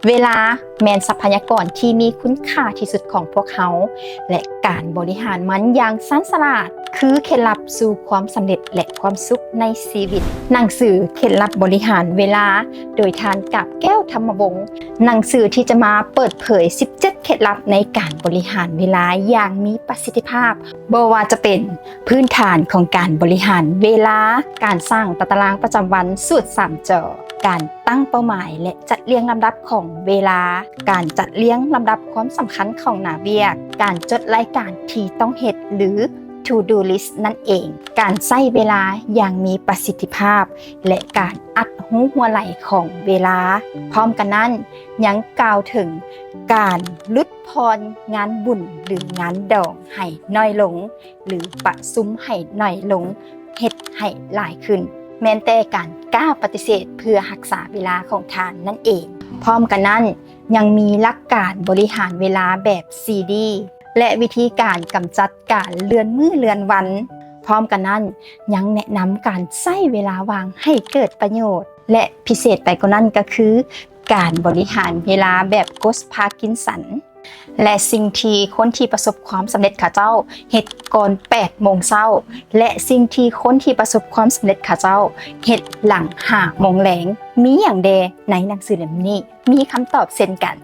ເວລາແມ່ນຊັບພະຍາກອນທີ່ມີຄຸນຄ່າທີ່ສຸດຂອງພວກເຮົາ ແລະ ການບໍລິຫານມັນຢ່າງຊານສະຫຼາດ ຄືເຄັດລັບສູ່ຄວາມສຳເລັດ ແລະ ຄວາມສຸກໃນຊີວິດ. ໜັງສືເຄັດລັບບໍລິຫານເວລາ ໂດຍທ່ານ ກາບແກ້ວ ທຳມະວົງ. ໜັງສືທີ່ຈະມາເປີດເຜີຍສິບເຈັດເຄັດລັບໃນການບໍລິຫານເວລາຢ່າງມີປະສິດທິພາບ, ບໍ່ວ່າຈະເປັນພື້ນຖານຂອງການບໍລິຫານເວລາ, ການສ້າງຕາຕະລາງປະຈຳວັນ, ສູດສາມຈໍ, ການຕັ້ງເປົ້າໝາຍ ແລະ ຈັດລຽງລຳດັບຂອງເວລາ, ການຈັດລຽງລຳດັບຄວາມສຳຄັນຂອງໜ້າວຽກ, ການຈົດລາຍການທີ່ຕ້ອງເຮັດ ຫຼື to do list ນັ້ນເອງ, ການໃຊ້ເວລາຢ່າງມີປະສິດທິພາບ ແລະ ການອັດຮູຫົວໄຫຼຂອງເວລາ. ພ້ອມກັນນັ້ນ ຍັງກ່າວເຖິງການຫຼຸດຜ່ອນງານບຸນ ຫຼື ງານດອງໃຫ້ໜ້ອຍລົງ ຫຼື ປະຊຸມໃຫ້ໜ້ອຍລົງ, ເຮັດໃຫ້ຫຼາຍຂຶ້ນ, ແມ່ນແຕ່ການກ້າປະຕິເສດເພື່ອຮັກສາເວລາຂອງທ່ານນັ້ນເອງ. ພ້ອມກັນນັ້ນ ຍັງມີຫຼັກການບໍລິຫານເວລາແບບສີ່ດີ ແລະ ວິທີການກຳຈັດການເລື່ອນມື້ເລື່ອນວັນ. ພ້ອມກັນນັ້ນ ຍັງແນະນຳການໃຊ້ເວລາວ່າງໃຫ້ເກີດປະໂຫຍດ ແລະ ພິເສດໄປກວ່ານັ້ນກໍຄື ການບໍລິຫານເວລາແບບໂຄດພາກິນສັນ ແລະ ສິ່ງທີ່ຄົນທີ່ປະສົບຄວາມສຳເລັດເຂົາເຈົ້າເຮັດກ່ອນແປດໂມງເຊົ້າ ແລະ ສິ່ງທີ່ຄົນທີ່ປະສົບຄວາມສຳເລັດເຂົາເຈົ້າເຮັດຫຼັງຫ້າໂມງແລງ. ມີຫຍັງແດ່ໃນໜັງສືເຫຼັ້ມນີ້? ມີຄຳຕອບເຊັ່ນກັນ.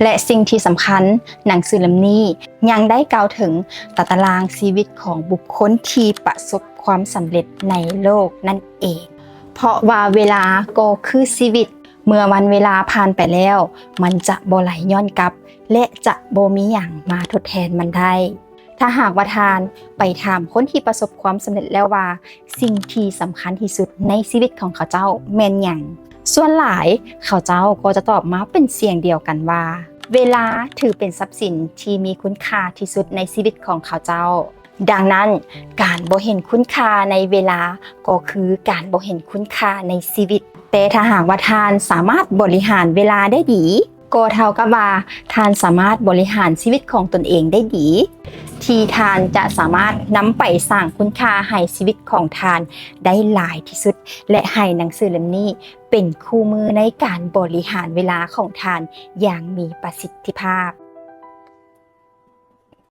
ແລະ ສິ່ງທີ່ສຳຄັນ, ໜັງສືເຫຼັ້ມນີ້ຍັງໄດ້ກ່າວເຖິງຕາຕະລາງຊີວິດຂອງບຸກຄົນທີ່ປະສົບຄວາມສຳເລັດໃນໂລກນັ້ນເອງ. ເພາະວ່າເວລາກໍຄືຊີວິດ, ເມື່ອວັນເວລາຜ່ານໄປແລ້ວ, ມັນຈະບໍ່ໄຫຼຍ້ອນກັບ ແລະ ຈະບໍ່ມີຫຍັງມາທົດແທນມັນໄດ້. ຖ້າຫາກວ່າທ່ານໄປຖາມຄົນທີ່ປະສົບຄວາມສຳເລັດແລ້ວວ່າ ສິ່ງທີ່ສຳຄັນທີ່ສຸດໃນຊີວິດຂອງເຂົາເຈົ້າແມ່ນຫຍັງ? ສ່ວນຫຼາຍເຂົາເຈົ້າກໍຈະຕອບມາເປັນສຽງດຽວກັນວ່າ ເວລາຖືເປັນຊັບສິນທີ່ມີຄຸນຄ່າທີ່ສຸດໃນຊີວິດຂອງເຂົາເຈົ້າ. ດັ່ງນັ້ນ, ການບໍ່ເຫັນຄຸນຄ່າໃນເວລາກໍຄືການບໍ່ເຫັນຄຸນຄ່າໃນຊີວິດ. ແຕ່ຖ້າຫາກວ່າທ່ານສາມາດບໍລິຫານເວລາໄດ້ດີ, ກໍເທົ່າກັບວ່າທ່ານສາມາດບໍລິຫານຊີວິດຂອງຕົນເອງໄດ້ດີ. ທີ່ທ່ານຈະສາມາດນຳໄປສ້າງຄຸນຄ່າໃຫ້ຊີວິດຂອງທ່ານໄດ້ຫຼາຍທີ່ສຸດ ແລະ ໃຫ້ໜັງສືເຫຼັ້ມນີ້ເປັນຄູ່ມືໃນການບໍລິຫານເວລາຂອງທ່ານຢ່າງມີປະສິດທິພາບ.